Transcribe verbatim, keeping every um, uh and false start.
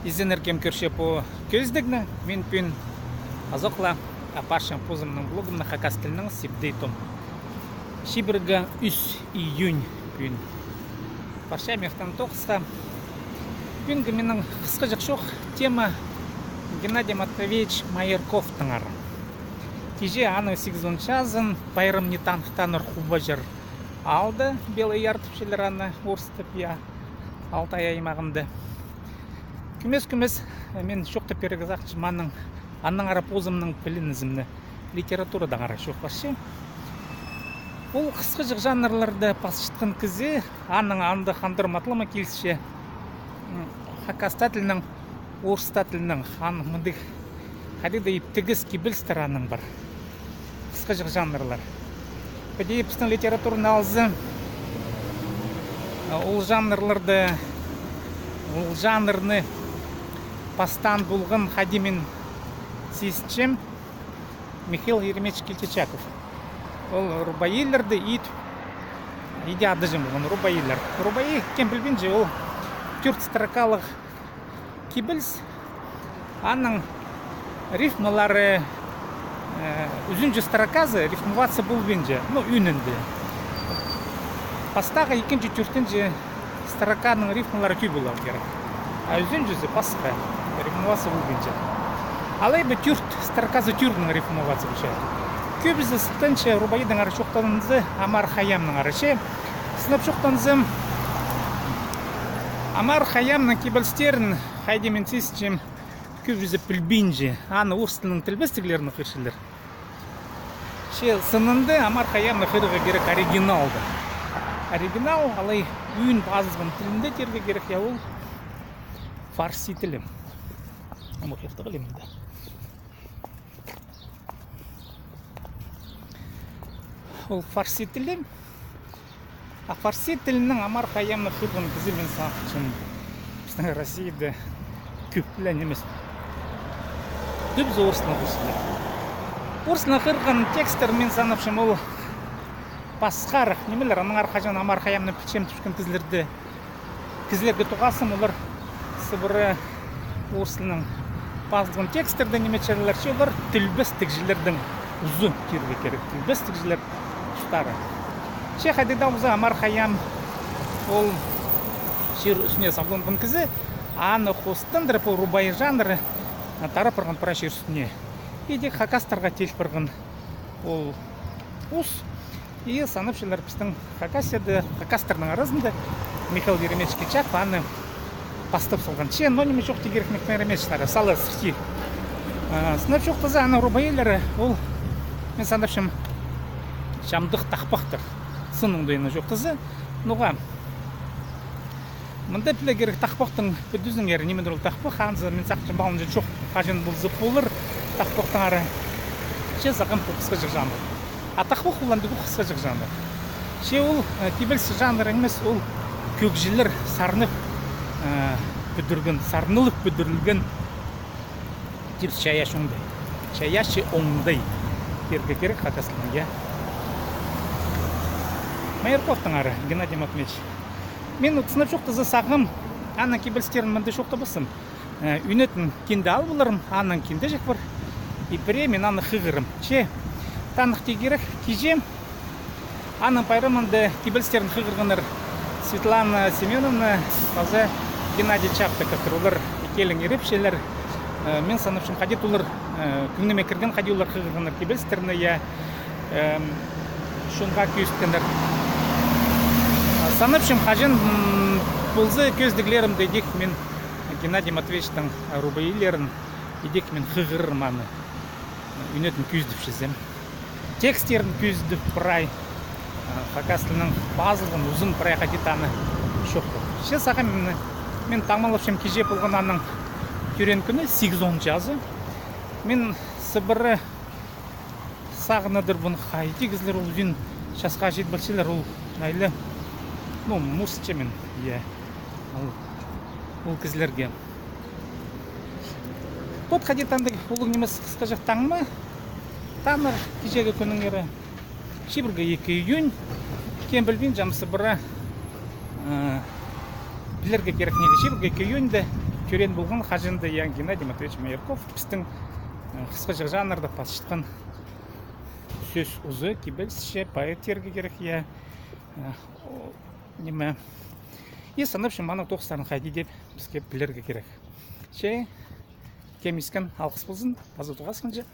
Изеннер, кем кӧрче пу кӧзідігні. Мин пӱӱн азохла апарчам позымның блогымны хакас тілінең Сибдей том. Чибіргі ӱс июнь пӱӱн. Парчам иртен тоғысха. Пӱӱнгі минің хысхаҷах чоох тема Геннадий Матвеевич Майорковтаңар. Кичее аның сигізон чазын, пайрамны таныхтааннар Хубаҷар аалда, Белый Яр тіпчелер аны орыстап, я, Алтай аймағында. Кӧмес-кӧмес, э, мин чоохтап пирерге сағынчам аның, аннаңар позымның пілінізімні, литературадаңар чоохтапчам. Ол хысхаҷах жанрларда пасчатхан кізі, аның анда хандыр матлама килісче. М, хакас тілінең, орыс тілінең, аның мындағ хайдағ-да иптіг кибелістер аның пар. Хысхаҷах жанрлар. Піди пістің литератураны алза, ол жанрларда, ол жанрны пастаан полған, хайди мин сизінчем, Михаил Еремеевич Кильчичаков. Ол рубаилерні ит, иди адыҷаң полған рубаилер. Рубаи, кем пілбинче, ол тӧрт строкалығ кибеліс. Аның рифмалары, э, ӱзінҷі строказы рифмоваться полбинча, ну, ӱнінде. Пастағы, ікінҷі, тӧртінҷі строканың рифмалары тӧӧй поларға кирек. А ӱзінҷізі пасха, рифмоваться полбинча. Алай ба тӧрт строказы тӧрнің рифмоваться полча. Кӧбізі сылтаанча рубаидаңар чоохтанза, Омар Хайямнаңар. Че, сынап чоохтанза, Омар Хайямның кибелістерін, хайди мин сизінчем, кӧбізі пілбинче, аны орыс тілінең тілбестіглерін хығырчалар. Че сынында Омар Хайямны хығырарға кирек оригиналда. Оригинал, алай ӧӧн пазылған тілінде тирге кирек, я, ол фарси тілі. Ам ох, иртіг ле мында. Ол фарси тілі. А фарси тілінең Омар Хайямны хығырған кізі, мин сағынчам, пістің Россияда кӧп ле нимес. Тӱбізі орыс тілінең хығырчалар. Орыс тілінең хығырған текстер, мин санапчам, ол пасхарах нимелер, аннаңар хаҷан Омар Хайямны пілчем тіпчеткен кізілерді, кізілерге тоғасам, олар сыбыра орыс тілінең пазылған текстерді ниме итчелер, че олар тілбестігҷілернің узы тирге кирек, тілбестігҷілер устары. Че хайди даа полза, Омар Хайям ол чир ӱстӱне сабланған кізі, аны хоостандыра пу рубаи жанры, а, тарап парған прай чир ӱстӱне. Иди хакастарға тил парған ол ус. И санапчалар пістің Хакасияда, хакастарның аразында Михаил Еремеевич Кильчичаков аны пастап салған. Че, но ниме чоохти кирек Михаил Еремеевичнеңер, сала сірти. А, сынап чоохтаза, аның рубаилері, ол, мин санапчам, чамдых тахпахтар. Сынның даа ниме чоохтаза, ноға. Мында пілерге кирек тахпахтың пӱдізінеңер, нимедір ол тахпах, анзы, мин сағынчам, палынҷа чох, хаҷан полза полар тахпахтаңар. Че сағам пу хысхаҷах жанр. А тахпах ол андағ хысхаҷах жанр. Че ол, э, кибеліс жанр нимес, ол кӧгҷілер сарнап, э, пӱдірген, сарнылып пӱдірілген. Типче чайаачы оңдай. Чайаачы оңдай. Тирге кирек хакас тілінең, я. Майорковтаңар, Геннадий Матвеевич. Мин сынап чоохтаза сағам, аның кибелістерін мында чоохтабассым. Э, ӱнетін кинде ал поларым, аның кинде чіг пар. И пірее мин аны хығырам. Че, таныхти кирек, кичее аның пайрамында кибелістерін хығырғаннар Светлана Семёновна паза Геннадий Чаптыковтар. Олар ікӧлең ирепчелер. Э, мин санапчам, хайди олар, э, кӧңніме кірген, хайди олар хығырғаннар кибелістерні, я, эм, чонға кӧзіткеннер. Санапчам, хаҷан, м, полза кӧзідіглерімде идӧк мин Геннадий Матвеевичтің рубаилерін идӧк мин хығырарым аны. Ӱнетін кӧзідіпчезем. Текстерін кӧзідіп прай, а, хакас тілінең пазылған узын прай хайди-да аны чоохтап. Че сағам мин, мин таңмалапчам, кичее полған аның тӧреен кӱні, сигізон чазы. Мин сыбыра сағынадырбын, хайди кізілер ол ӱзін часха чит полчалар, ол айлы, ну, мустчам мин, я, ол, ол кізілерге. Вот хайди-да андағ улуғ нимес хысхаҷах таңма. Таныр кичеегі кӱннеңер. Чибіргі ікі июнь. Кем пілбинче, ам сыбыра, э, пілерге кирек, неге чибіргі ікі июньда Тӧреен полған хаҷан даа, я, Геннадий Матвеевич Майорков, пістің, э, хысхаҷах жанрда пасчатхан сӧс узы, кибелісчі, поэт тирге кирек, я. Э, о, ниме. И санапчам, аның тоғыстарын хайди дее піске пілерге кирек. Че, кем искен, алғыс ползын, паза тоғасханҷа.